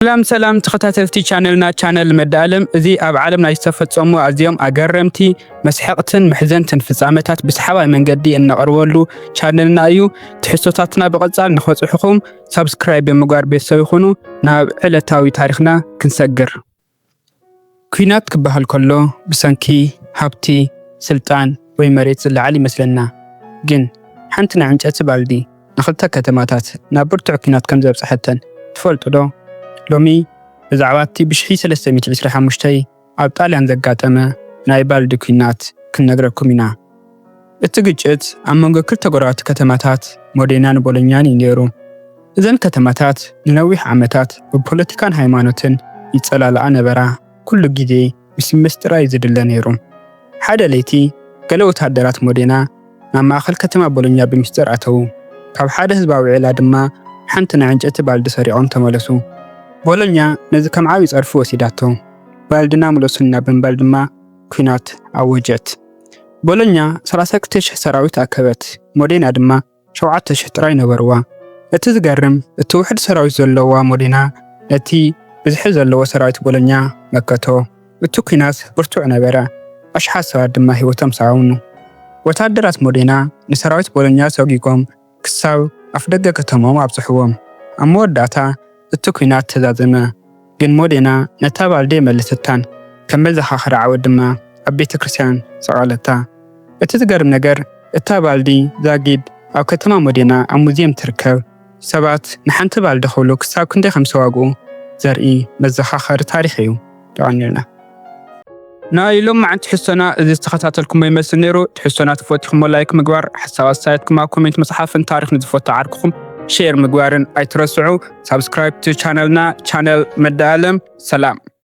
ሰላም ሰላም ተኸታተልቲ ቻነልና ቻነል መዳለም፣ እዚ ኣብ ዓለም ናይ ዝተፈጸሙ ኣዝዮም ኣገረምቲ መስሐቕትን መሕዘንትን ፍጻመታት ብሰሓባይ መንገዲ እነቕርበሉ ቻነልና እዩ። ትሕዝቶታትና ብቐጻል ንኸጽሑኹም ሳብስክራይብ ብምግባር ቤተሰብ ይኹኑ። ናብ ዕለታዊ ታሪኽና ክንሰግር። ኲናት ክበሃል ከሎ ብሰንኪ ሃብቲ፣ ስልጣን ወይ መሬት ዝለዓል ይመስለና። ግን ሓንቲ ናይ ዕንጨቲ ባልዲ ንኽልተ ከተማታት ናብ ብርቱዕ ኲናት ከም ዘብጽሐተን ትፈልጡ ዶ? ሎሚ ብዛዕባ እቲ ብሽሒ ሰለስተ ሚእቲ ዕስራ ሓሙሽተ ኣብ ጣልያን ዘጋጠመ ናይ ባልዲ ኲናት ክንነግረኩም ኢና። እቲ ግጭት ኣብ መንጎ ክልተ ጎረባብቲ ከተማታት ሞዴናን ቦሎኛን እዩ ነይሩ። እዘን ከተማታት ንነዊሕ ዓመታት ብፖለቲካን ሃይማኖትን ይጸላልኣ ነበራ። ኩሉ ግዜ ምስ ምስጢር እዩ ዝድለ ነይሩ። ሓደ ለይቲ ገለ ወታደራት ሞዴና ናብ ማእከል ከተማ ቦሎኛ ብምስጢር ኣተዉ። ካብ ሓደ ህዝባዊ ዒላ ድማ ሓንቲ ናይ ዕንጨቲ ባልዲ ሰሪቖም ተመለሱ። ቦሎኛ ነዚ ከም ዓቢ ጸርፊ ወሲዳቶ። ባልድና ምለሱልና ብምባል ድማ ኲናት ኣወጀት። ቦሎኛ ሰላሳ ክልተ ሽሕ ሰራዊት ኣከበት። ሞዴና ድማ ሸውዓተ ሽሕ ጥራይ ነበርዋ። እቲ ዝገርም፣ እቲ ውሑድ ሰራዊት ዘለዋ ሞዴና ነቲ ብዝሒ ዘለዎ ሰራዊት ቦሎኛ መከቶ። እቲ ኲናት ብርቱዕ ነበረ። ኣሽሓት ሰባት ድማ ህይወቶም ሰኣኑ። ወታደራት ሞዴና ንሰራዊት ቦሎኛ ሰጒጎም ክሳብ ኣፍደገ ከተማኦም ኣብጽሕዎም። ኣብ መወዳእታ እቲ ኲናት ተዛዘመ። ግን ሞዴና ነታ ባልዲ የመለሰታን፣ ከም መዘኻኸሪ ዓወት ድማ ኣብ ቤተ ክርስቲያን ሰቐለታ። እቲ ዝገርም ነገር፣ እታ ባልዲ ዛጊድ ኣብ ከተማ ሞዴና ኣብ ሙዚየም ትርከብ። ሰባት ንሓንቲ ባልዲ ክብሉ ክሳብ ክንደይ ከም ዝተዋግኡ ዘርኢ መዘኻኸሪ ታሪኽ እዩ። የቐንየልና። ናይ ሎማዓንቲ ትሕዝቶና እዚ ዝተኸታተልኩሞ ይመስል ነይሩ። ትሕዝቶና ተፈቲኹሞ ላይክ ምግባር፣ ሓሳብ ኣስተያየትኩም ኣብ ኮሜንት ምጽሓፍን ታሪኽ ንዝፈቱ ዓርክኹም ሼር ምግባርን ኣይትረስዑ። ሳብስክራይብ ቱ ቻነልና፣ ቻነል መዳለም። ሰላም።